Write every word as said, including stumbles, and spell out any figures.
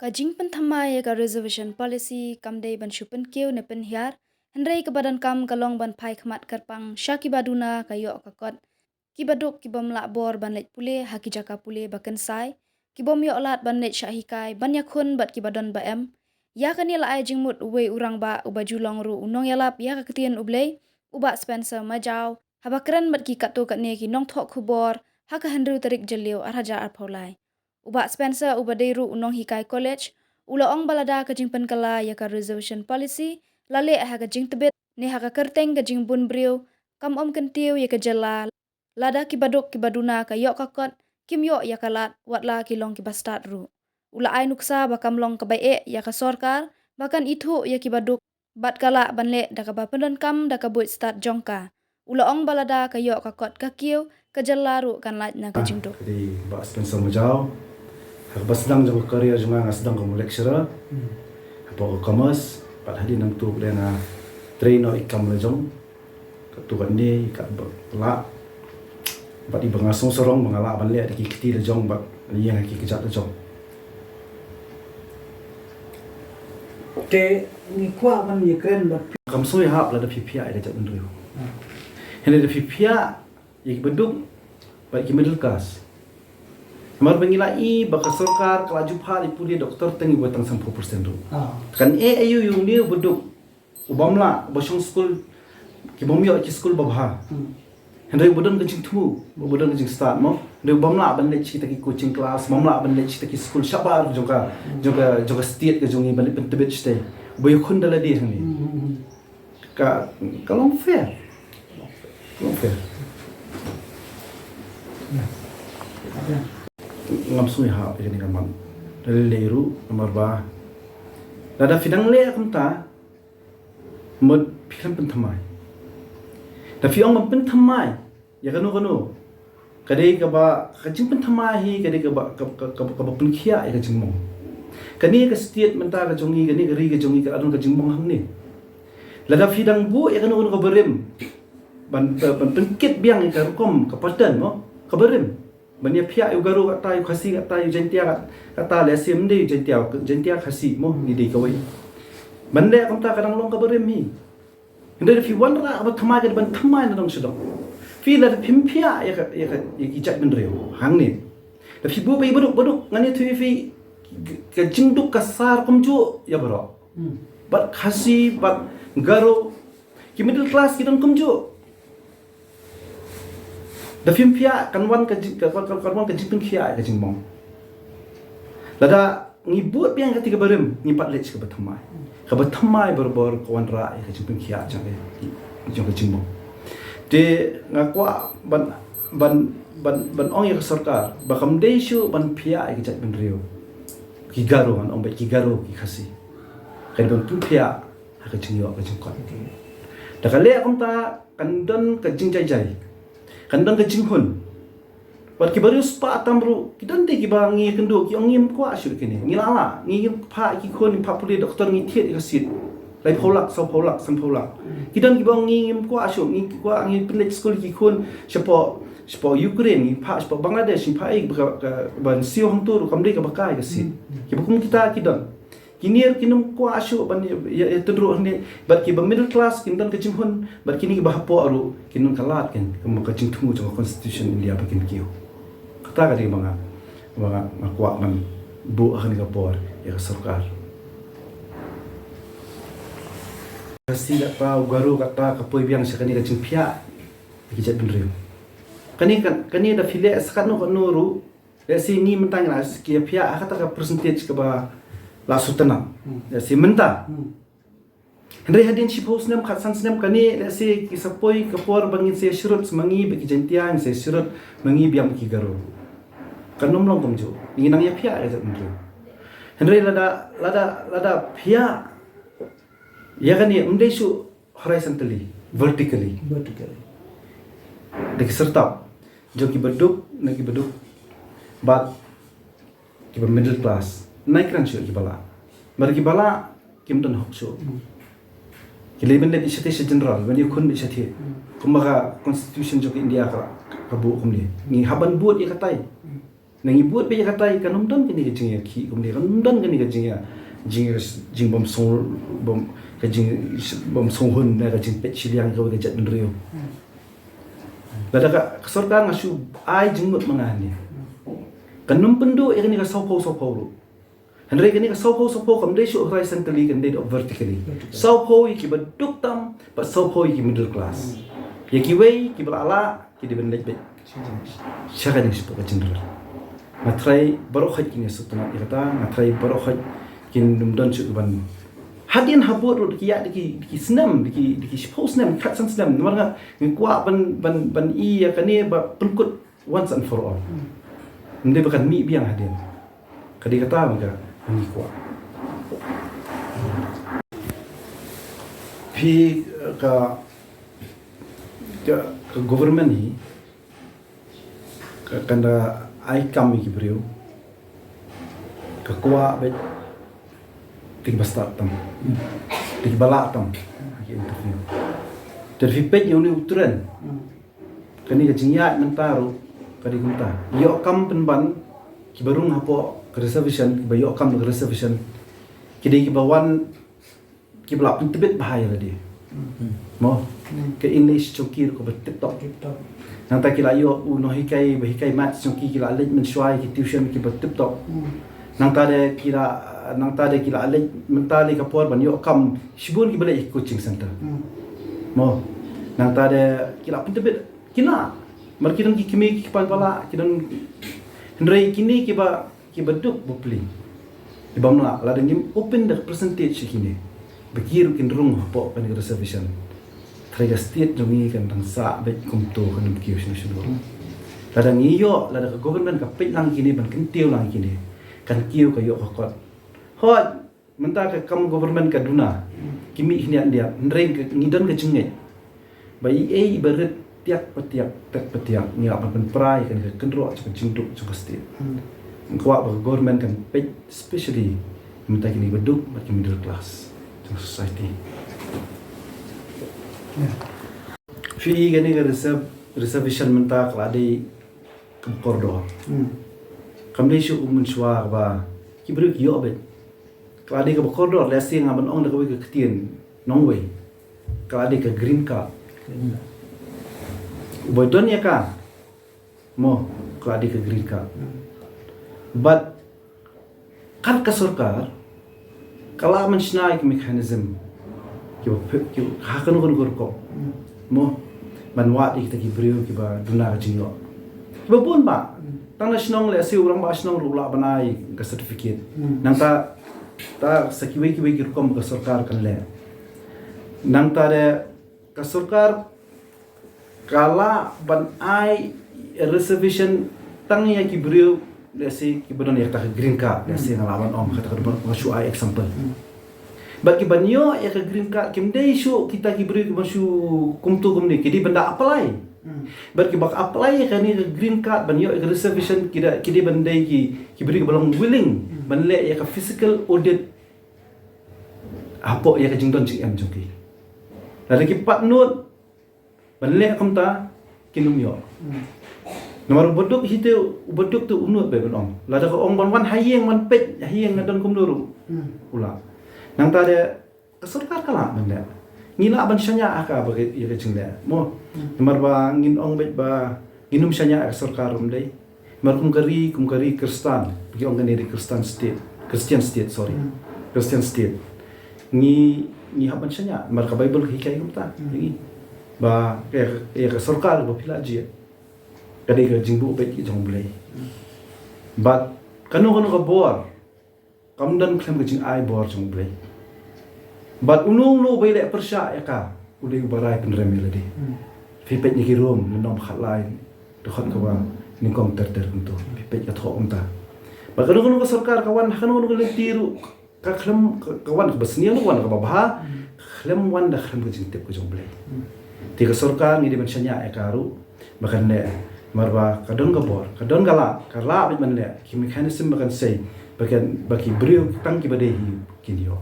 Ka jingpynthymmai ïa ka reservation policy kam dei ban shu pynkiew ne pynhiar, hynrei kaba donkam ka long ban phai khmat kyrpang sha kiba duna ka ïoh ka kot, kiba duk kibym lah bor ban leit pule ha ki jaka pule ba kynsai, kibym ïoh lad ban leit shah hikai ban ïakhun bad kiba don ba em. Ïa kane la ai jingmut uwei u rangbah uba ju long ruh u nongïalap ïa ka ktien U Blei, u Bah Spencer Majaw, haba kren bad ki katto katne ki nongthoh khubor ha ka hynriew tarik Jylliew arhajar arphew lai. U Bah Spencer uba dei ruh u nonghikai college, u la ong ba lada ka jingpynkylla ïa ka reservation policy la leh ha ka jingtbit ne ha ka kyrteng ka jingbun briew, kam ym kyntiew ïa ka jylla lada kiba duk kiba duna ka ïoh ka kot kim ïoh ïa ka lad, watla ki long kiba stad ruh. U la ai nuksa ba kam long kaba eh ïa ka sorkar ba kan ithuh ïa kiba duk bad ka lah ban leh da kaba pyndonkam da ka buit stad jong ka. U la ong ba lada ka ïoh ka kot ka kiew, ka jylla ruh kan lait na ka jingduk. Ka dei Bah Spencer Majaw. Ha kaba sdang jong ka career jong nga, nga sdang kum u lecturer hapoh ka commerce, bad hadien nangta pat nga trei noh ïa ka kam la jong. Katto katne kat ba lah, bad ïa ba nga sngewsarong ba nga lah ban leh da ki kti la jong bad ïa ki kjat la jong. Te ngi kwah ban ïakren bad phi. Kam sngewthuh lada phi phiah ïa ka jaitbynriew. Hynrei lada phi phiah ïa kiba duk bad ki middle class. Namar ba ngi la i ba ka sorkar ka la ju phah ïa u pule doktor tang uba tang sanphew percent ruh. Kan eh aïu ïa une uba duk, u bym lah, uba shong skul, ki bym ïoh ki skul babha. Hynrei uba don ka jingthmu, uba don ka jingstad mo. Hynrei u bym lah ban leit sha kita ki coaching class, bym lah ban leit sha kita ki skul shabar jong ka, jong ka, jong ka state ka jong ngi ban leit pyntbit shatei. Uba ïakhun da lade hangne. Ka, ka long fair. Ka long fair. Ngam sngewthuh ïa kane ka mat. Lei lei ruh namar ba lada phi dang leh kumta, mut phi khlem pynthymmai. Da phi ong ban pynthymmai ïa kano kano, ka dei kaba, ka jingpynthymmai hi ka dei kaba, ka, ka, ka, kaba pynkhiah ïa ka jingmong. Kane ka state mynta ka jong ngi, kane ka ri ka jong ngi ka la don ka jingmong hangne. Lada phi dang buh ïa kano kano ka barim ban, ban, ban pynkit biang ïa ka rukom ka pattern mo, ka barim. Ban ïa phiah ïa u Garo katta, ïa u Khasi katta, ïa u Jaintia kat-, katta, lehse ym dei u Jaintia, Jaintia Khasi mo, ngi dei kawei. Ban leh kumta ka dang long ka barim hi. Hynrei da phi wanrah kaba thymmai ka dei ban thymmai na dong sha dong. Phi lada phim phiah ïa ka, ïa ka, ïa ki jaitbynriew hangne. Da phi buh ba ïa baduk baduk, ngan ïathuh ïa phi, ka jingduk ka sar kumjuh ïa baroh. Bad Khasi, bad Garo, ki middle class ki don kumjuh. Da phim phiah kan wan ka jing, ka, ka, ka, kan wan ka jingpynkhiah ïa ka jingmong. Lada ngi bud biang kata ka barim, ngi pat leit sha kaba thymmai. Kaba thymmai barabor ka wanrah ïa ka jingpynkhiah jong ka, jong ka jingmong. Te nga kwah ban, ban, ban, ban ong ïa ka sorkar ba kam dei shuh ban phiah ïa ka jaitbynriew. Ki Garo, ngan ong beit ki Garo, ki Khasi. Ka dei ban pynkhiah ha ka jingïoh ka jingkot. Da ka leh kumta kan don ka jingjai jai, kan don ka jinghun. Bad ki briew spah tam ruh, ki don de kiba ngi kynduh, ki ong ngim kwah shuh kine. Ngi la lah, ngi phah ki khun, ngi phah pule doktor, ngi thied ïa ka seat. Laiphew lak, sawphew lak, sanphew lak. Ki don kiba ong ngi ngim kwah shuh, ngi kwah, ngi pynleit skul ki khun shapoh, shapoh Ukraine, ngi phah shapoh Bangladesh, ngi phah ïa ka, ka, ban siew hangto ruh kam dei kaba kai ka seat. Kiba kum kita ki don. Kine ruh kin ym kwah shuh ban ïa, ïa, ïa tynruh hangne, bad kiba middle class kin don ka jinghun, bad kine kiba hapoh ruh kin don ka lad, kin, kum ka jingthmu jong ka Constitution India ba kin kiew. Kata ka dei ba nga, ba nga, nga kwah ban buh ha kane ka por ïa ka sorkar. Khasi kata, u Garo kata, ka poi biang sha kane ka jingphiah ïa ki jaitbynriew. Kane ka, kane da phi leh sa katno katno ruh, lehse ngi mynta ngi la ki phiah ha kata ka percentage kaba la shu tnat. Lehse mynta. Hynrei hadien shiphew snem, khatsan snem kane, lehse ki sa poi ka por ba ngin sa ïasyrut ma ngi bad ki Jaintia, ngin sa ïasyrut ma ngi biang bad ki Garo. Kan ym long kumjuh. Ngi nang ïa phiah ïa ka jaitbynriew. Hynrei lada, lada, lada phiah ïa kane, ym dei shuh horizontally, vertically. Vertically. Da ki syrtap jong kiba duk, na kiba duk, bad kiba middle class. Nai kren shuh kiba lah. Namar kiba lah kim don hok shuh. Ki leit ban leit shatei sha general, ban ïakhun beit shatei. Kumba ka constitution jong ka India ka, ka buh kumne. Ngi hap ban bud ïa katai. Na ngi bud beit ïa kata, kan ym don kane ka jingïakhih kumne, kan ym don kane ka jingïa, jing, jingbym song, bym, ka jing, bym songhun, na ka jingpeit shiliang ïa kawei ka jaitbynriew. Lada ka, ka sorkar nga shu ai jingmut ma nga hangne, kan ym pynduh ïa kane ka sawphew sawphew ruh. Hynrei kane ka sawphew sawphew kam dei shuh horizontally, kan dei vertically. Sawphew ïa kiba duk tam bad sawphew ïa ki middle class. Ïa kiwei kiba la lah ki dei ban leit beit sha kane shapoh ka general. Nga tharai baroh khoit kin ïa sngewtynnat ïa kata, nga tharai baroh khoit kin ym don shuh ban. Hadien habud ruh da ki ïa, da ki, da ki snem, da ki, da ki shiphew snem, khatsan snem, namar nga, nga kwah ban, ban, ban ïa kane ba pynkut once and for all. Ym dei ba kan mih biang hadien. Ka dei kata ba nga, ba ngi kwah. Phi, eh, ka, ka, ka government hi, ka, kan da ai kam ïa ki briew, ka kwah beit da kiba stad tam, da kiba lah tam, ha ki interview. Te phi peit ïa une u trend. Kane ka jingïaid mynta ruh ka dei kumta. Ïoh kam pynban kiba rung hapoh ka reservation, kiba ïoh kam da ka reservation, ki dei kiba wan, kiba la pyntbit bha ïa lade. Mo, ka English jong ki ruh kaba tip top. Nangta ki la ïoh u nonghikai ba hikai maths jong ki, ki la leit mynshuwa ïa ki tuition kiba tip top. Nangta de ki la, nangta de ki la leit mynta lei ka por ban ïoh kam, shibun kiba leit ïa ki coaching center. Mo, nangta de ki la pyntbit, ki la, mar ki don ki kmie ki kpa ba lah, ki don, hynrei kine kiba, kiba duk bapli, kiba mlah, lada ngim open da ka percentage ïa kine, ba ki ruh kin rung hapoh kane ka reservation, tharai ka state jong ngi kan dang sah beit kumto, kan ym kiew shano shano. Lada ngi ïoh, lada ka government ka peit lang kine, ban kyntiew lang kine, kan kiew ka ïoh ka kot. Hooid, mynta ka kam government ka duna, ki mih khyndiat khyndiat, hynrei ka, ngi don ka jingngeit ba i ei i ba rit tiak pa tiak, tiak pa tiak, ngi hap ban pynpra ïa kane ka kynroh jong ka jingduk jong ka state. Nga kwah ba ka government kan peit specially mynta kine ba duk bad ki middle class jong ka society. Phi, kane ka reserve, reservation mynta ka la dei kaba kordor. Kam dei shuh kum mynshuwa kaba ki briew ki ïoh beit. Ka la dei kaba kordor, lehse nga ban ong da kawei ka ktien nongwei, ka la dei ka green card. Uba don ïa ka, mo, ka la dei ka green card. Bad kat ka sorkar ka la mynshna ïa ki mechanism kiba phi-, ki, ha kano kano ka rukom, mo, ban wad ïa kita ki briew kiba duna ka jingïoh, kiba bun bha. Tang na shnong, lehse u rangbah shnong ruh u lah ban ai ka certificate. Nangta, ta sa kiwei kiwei ki rukom ka sorkar kan leh. Nangta de ka sorkar ka lah ban ai reservation tang ïa ki briew, lehse kiba don ïa kata ka green card, lehse nga lah ban ong kata ka, ban shu ai example. Bad ki ban ïoh ïa ka green card kim dei shuh kita ki briew kiba shu kumto kumne, ki dei ban da apply. Bad kiba apply ïa kane ka green card ban ïoh ïa ka reservation, ki da, ki dei ban dei ki, ki briew kiba long willing ban leh ïa ka physical audit hapoh ïa ka jingdon jingem jong ki. Lada ki pat nud ban leh kumta, kin ym ïoh. Namar u baduk hi te, u baduk te u nud beit ban ong. Lada ka ong ban wan ha ïing ban peit ha ïing nga don kumno ruh, u lah. Nangta de ka sorkar ka lah ban leh. Ngi lah ban shaniah ha ka ba ka, ïa ka jingleh, mo. Namar ba ngin ong beit ba ngin ym shaniah ha ka sorkar ruh ym dei. Namar kum ka ri, kum ka ri Khristan, ba ki ong kane ri Khristan state, Christian state, sorry. Christian state. Ngi, ngi hap ban shaniah, namar ka Baibl ka hikai kumta ïa ngi, ba ïa, ïa ka sorkar ba phi la jied, ka dei ka jingbuh beit jong U Blei. Bad kano kano ka bor kam don khlem ka jingai bor jong U Blei. Bad uno uno uba ïaleh pyrshah ïa ka, u dei uba rai pynrem ïa lade. Phi peit na ki Rom lynnong ba khatlai, dkhot kaba nyngkong ter ter kumto. Phi peit ka thoh kumta. Bad kano kano ka sorkar ka wan ha kano kano ka lynti ruh, ka khlem, ka, ka wan kaba sniew, ka wan kaba bha, khlem wan da khlem ka jingtip ka jong U Blei. Te ka sorkar ngi dei ban shaniah ïa ka ruh ba kan leh, namar ba ka don ka bor, ka don ka lah, ka lah beit ban leh, ki mechanism ba kan sei ba kan, ba ki briew tang kiba dei hi kin ïoh.